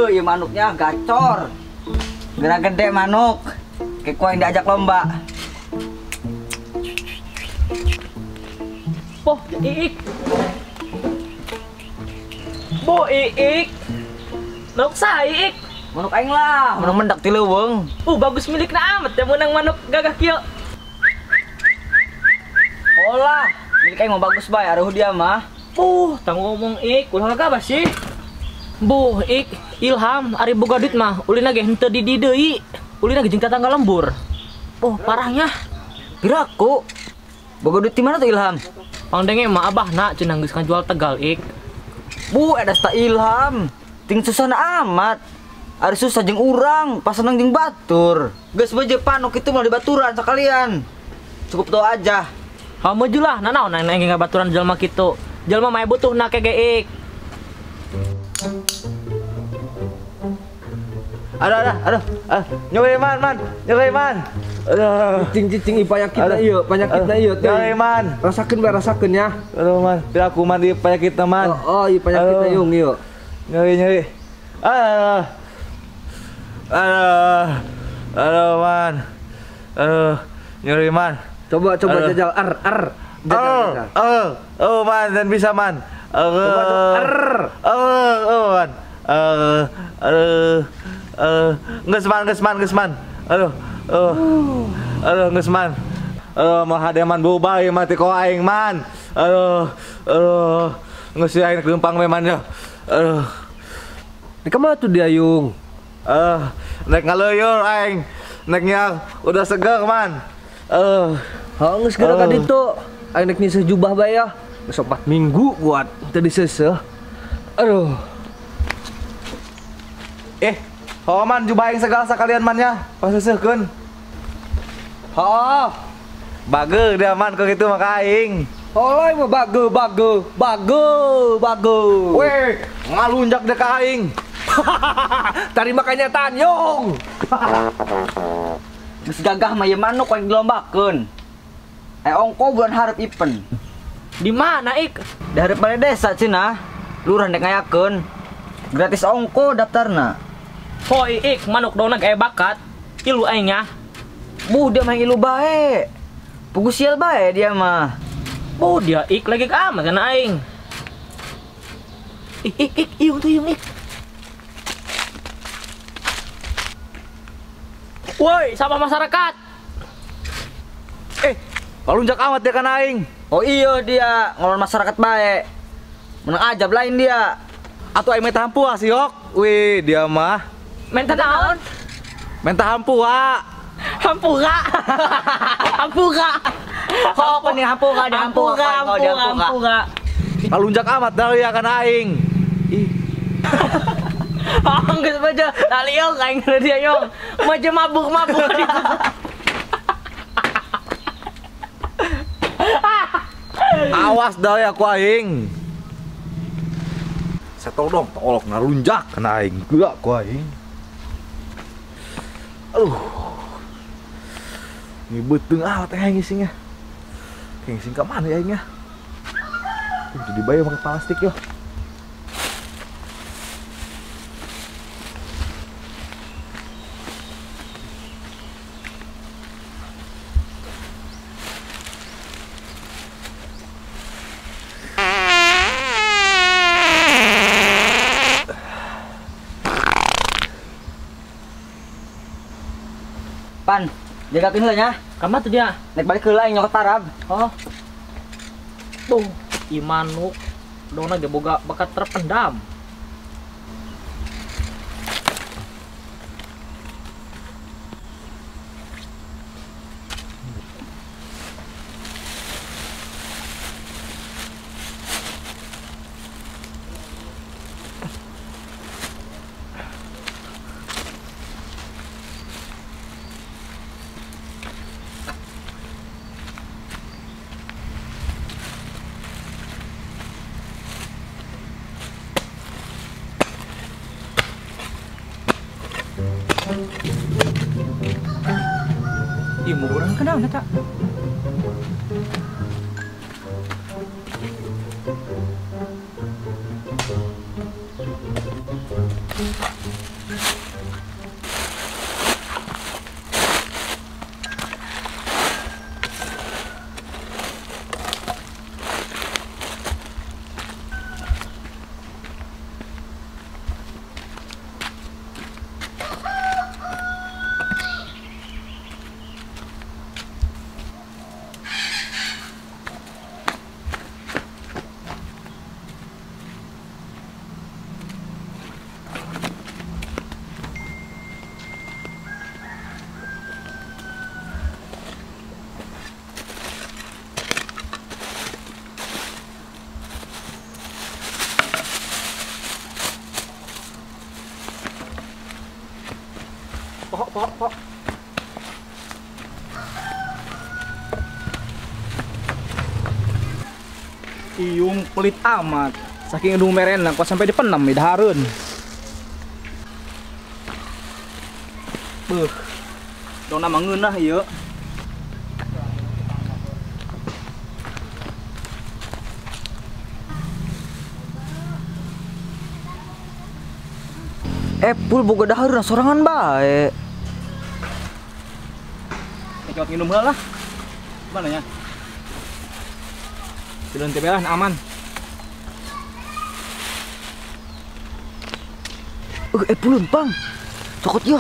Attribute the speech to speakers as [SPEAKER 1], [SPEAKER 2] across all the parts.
[SPEAKER 1] Ieu manuknya gacor. Gerak gede manuk. Kayak ku aing diajak lomba.
[SPEAKER 2] Boh, Iik. Boh, Iik. Manuk saha, Iik?
[SPEAKER 1] Manuk aing lah, manuk mendak ti leuweung.
[SPEAKER 2] Bagus milikna amat ya meunang manuk gagah kieu.
[SPEAKER 1] Oh lah, milik aing mah bagus bae areuh dia mah.
[SPEAKER 2] Tang ngomong Ik, ulah gagah sih. Buh, Ik, Ilham, ari boga duit mah ulina ge henteu di di deui. Ulina ge jeung tetangga lembur. Oh, parahnya.
[SPEAKER 1] Piraku. Boga duit di mana tuh Ilham?
[SPEAKER 2] Pangdenge mah abahna cenah geus ngajual tegal, Ik.
[SPEAKER 1] Bu, eta sta Ilham. Ting susah amat. Ari susah jeung urang, pas seneng jeung batur. Geus beje panuk itu mah dibaturan sekalian. Cukup tau aja.
[SPEAKER 2] Kamu lah, nanaon nang ngabaturan jelema kitu. Jelema mah butuhna ke ge, Ik.
[SPEAKER 3] Aduh, nyeri man, nyeri man. Aduh.
[SPEAKER 4] Cicing penyakitna ieu, penyakitna ieu teh.
[SPEAKER 3] Nyeri man.
[SPEAKER 4] Rasakeun bae rasakeun ya.
[SPEAKER 3] Aduh man, piraku man di penyakitna man.
[SPEAKER 4] Oh, ieu penyakitna yung ieu.
[SPEAKER 3] Nyeri. Aduh. Aduh. Aduh man. Aduh, nyeri man.
[SPEAKER 4] Coba jajal r r. Jajal.
[SPEAKER 3] Oh man, dan bisa man.
[SPEAKER 4] Coba r.
[SPEAKER 3] Oh man. Geus man. Aduh. Aduh, geus man. Aduh, mah hade man bubah ieu mah teh ko aing man. Aduh. Aduh. Geus aing leumpang we man ya. Aduh.
[SPEAKER 4] Di kamana tuh dia yung?
[SPEAKER 3] Naik ngaleueur aing. Naiknya udah seger man.
[SPEAKER 4] Heuh, geus geura ka ditu. Aing nek nyiseuh jubah bae ya. Geus 4 minggu buat teu diseuseuh. Aduh.
[SPEAKER 3] Oh man, jubah aing segala sekalian man ya, pas seuseuhkeun.
[SPEAKER 4] Heuh.
[SPEAKER 3] Bage dia man ke kitu mah aing.
[SPEAKER 4] Oleh mah bage.
[SPEAKER 3] Weh, ngalunjak deh ka aing.
[SPEAKER 4] Tarima kenyataan yung.
[SPEAKER 1] Geus gagah mah ieu manuk aing dilombakeun. Ongko bulan hareup ipen.
[SPEAKER 2] Di mana, Ik?
[SPEAKER 1] Di hareup balai desa cenah. Lurah ndek ngayakeun. Gratis ongko daftarna.
[SPEAKER 2] Oh, Ik, manuk dona kayak bakat. Ilu aing nya.
[SPEAKER 1] Buh, dia mah ilu bae. Pugu sial bae dia mah.
[SPEAKER 2] Buh, dia Ik lagi amat kana aing. Ik, iung tuh iung, Ik. Woi, sama masyarakat.
[SPEAKER 3] Kalunjak amat dia kana aing.
[SPEAKER 1] Oh iya dia ngolon masyarakat bae. Menang ajab lain dia.
[SPEAKER 3] Atuh aing minta hampura sih, Yok. Wih, dia mah.
[SPEAKER 2] Minta naon?
[SPEAKER 3] Minta hampura.
[SPEAKER 2] Hampura. Hampura.
[SPEAKER 1] Kok nih hampura di hampura, hampura.
[SPEAKER 3] Kalunjak amat dah ya kana aing. Ih.
[SPEAKER 2] Oh, geus baca. Tali yong aing dia yong. Maju mabuk-mabuk.
[SPEAKER 3] Awas dah ya ku aing. Setol dong, tolok ngalunjak kana aing. Gua ku aing. Aduh. Ini beuteung amat aing ngisingnya. Ngising ka mana ya aingnya? Jadi bae pakai plastik yo.
[SPEAKER 1] Pan, jagakeun heula nya.
[SPEAKER 2] Ka mana tuh dia?
[SPEAKER 1] Naik balik heula aing nyokot parab.
[SPEAKER 2] Oh. Tuh, ieu manuk dona ge boga bakat terpendam. Ih, mau kurang kenal tak?
[SPEAKER 5] Pok, pok. Iyung pelit amat. Saking edung merenang kok sampai dipenem di dahareun. Beuh. Dona mah ngeunah ieu.
[SPEAKER 1] Pul boga dahareun sorangan bae.
[SPEAKER 5] Cokot minum heula lah. Mana nya? Silun teh lah aman.
[SPEAKER 1] Pulun pang. Cokot yo.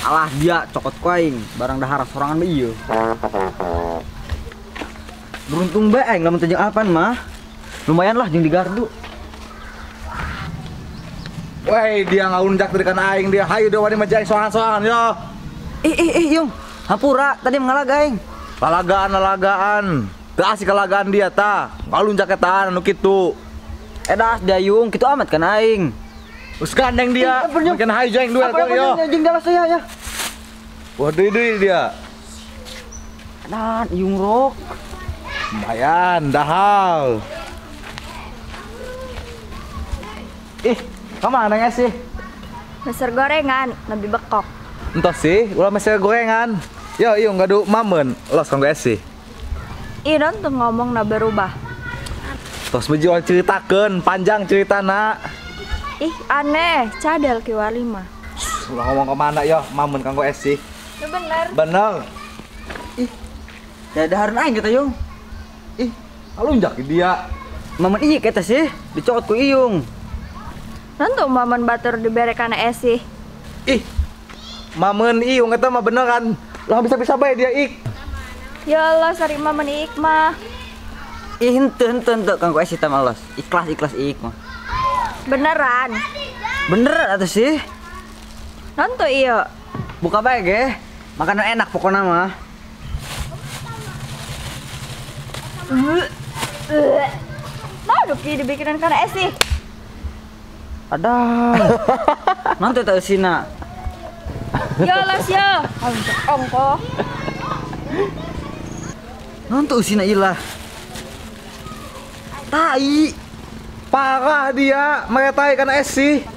[SPEAKER 1] Alah dia cokot ku aing, barang dahar sorangan mah ieu. Beruntung bae aing lamun teu jeung Alpan mah. Lumayan lah jeung di gardu.
[SPEAKER 3] Woi, dia ngaunjak dari kana aing dia. Hayu dia wani mah aing sorangan-sorangan yo.
[SPEAKER 1] Ih yung. Hampura tadi mengalaga aing.
[SPEAKER 3] Lalagaan. Teu asik kalagaan dia ta. Ngalunjak eta anu kitu.
[SPEAKER 1] Edas dia yung, kitu amat kan aing.
[SPEAKER 3] Us gandeng dia. Mungkin hayu aing duel kok yo.
[SPEAKER 1] Jeung dalas saya ya.
[SPEAKER 3] Wah, deui dia.
[SPEAKER 1] Nah, yung rok.
[SPEAKER 3] Lumayan, dahal. Ih, kemana ya sih?
[SPEAKER 6] Meser gorengan, lebih bekok.
[SPEAKER 3] Entos sih, ulah meser gorengan. Yo, iyo ngadu mamen, los kanggo sih.
[SPEAKER 6] Ih, non tuh ngomong na berubah.
[SPEAKER 3] Tos beji orang ceritakeun, panjang ceritana.
[SPEAKER 6] Ih, aneh, cadel kiwa lima.
[SPEAKER 3] Ulah ngomong kemana yo, mamen kanggo sih.
[SPEAKER 6] Ya bener.
[SPEAKER 3] Bener.
[SPEAKER 1] Ih, ya dahareun aing kita yung.
[SPEAKER 3] Ih, alunjak dia.
[SPEAKER 1] Mamen iya kita sih, dicokot ku iyung.
[SPEAKER 6] Nanti mamen batur dibere kana esih.
[SPEAKER 3] Ih, mamen iyung eta mah beneran. Lah bisa-bisa bae dia ik.
[SPEAKER 6] Ya Allah, sari mamen iik mah.
[SPEAKER 1] Ih, henteu kanggo esih teh mah los. Ikhlas iik mah.
[SPEAKER 6] Beneran.
[SPEAKER 1] Beneran atuh sih.
[SPEAKER 6] Nanti iya.
[SPEAKER 1] Buka bae ge. Makanan enak pokoknya mah.
[SPEAKER 6] Nah, duki dibikinan kana esih.
[SPEAKER 1] Ada. Nanti tak sina.
[SPEAKER 6] Ya las ya. Ongko.
[SPEAKER 1] Nanti usina ilah. Tai.
[SPEAKER 3] Parah dia, meretai kana esih.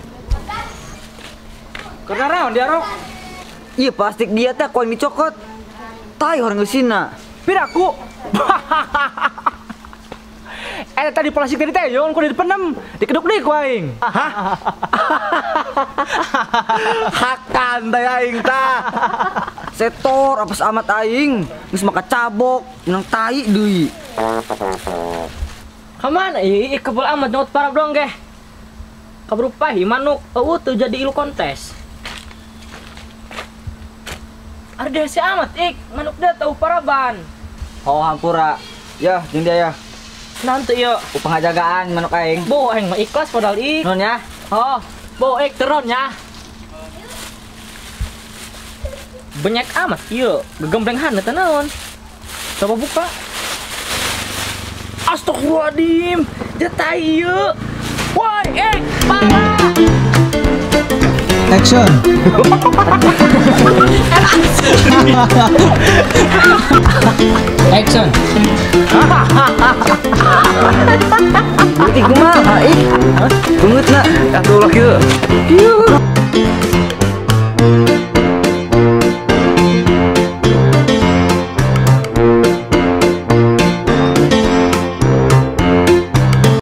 [SPEAKER 5] Karena raon dia rok.
[SPEAKER 1] Iya plastik dia teh ku aing dicokot. Tai orang usina.
[SPEAKER 5] Piraku. Tadi plastik tadi teh yon ku dipenem, dikeduk deui ku aing.
[SPEAKER 3] Hah? Hakan teh aing tah.
[SPEAKER 1] Setor apes amat aing, geus maka cabok, menang tai deui.
[SPEAKER 2] Kamana ih kebul amat nyot parab dong ge. Kaburu pahi manuk eueuh teu jadi ilu kontes. Arda si amat ik, manuk dia tau paraban.
[SPEAKER 1] Oh hampura. Ya, jeung dia ya.
[SPEAKER 2] Nanti yo
[SPEAKER 1] upangajagaan manuk aing.
[SPEAKER 2] Bo aing mah ikhlas padahal ik.
[SPEAKER 1] Nun ya.
[SPEAKER 2] Oh, bo ik teron ya. Banyak amat ieu, gegembleng haneut teh naon. Coba buka. Astagfirullahaladzim, dia ieu. Woi, ik parah.
[SPEAKER 7] Action. Action.
[SPEAKER 1] Berarti kumaha ih? Bungut na.
[SPEAKER 3] Atuh ulah kieu.
[SPEAKER 1] Kieu.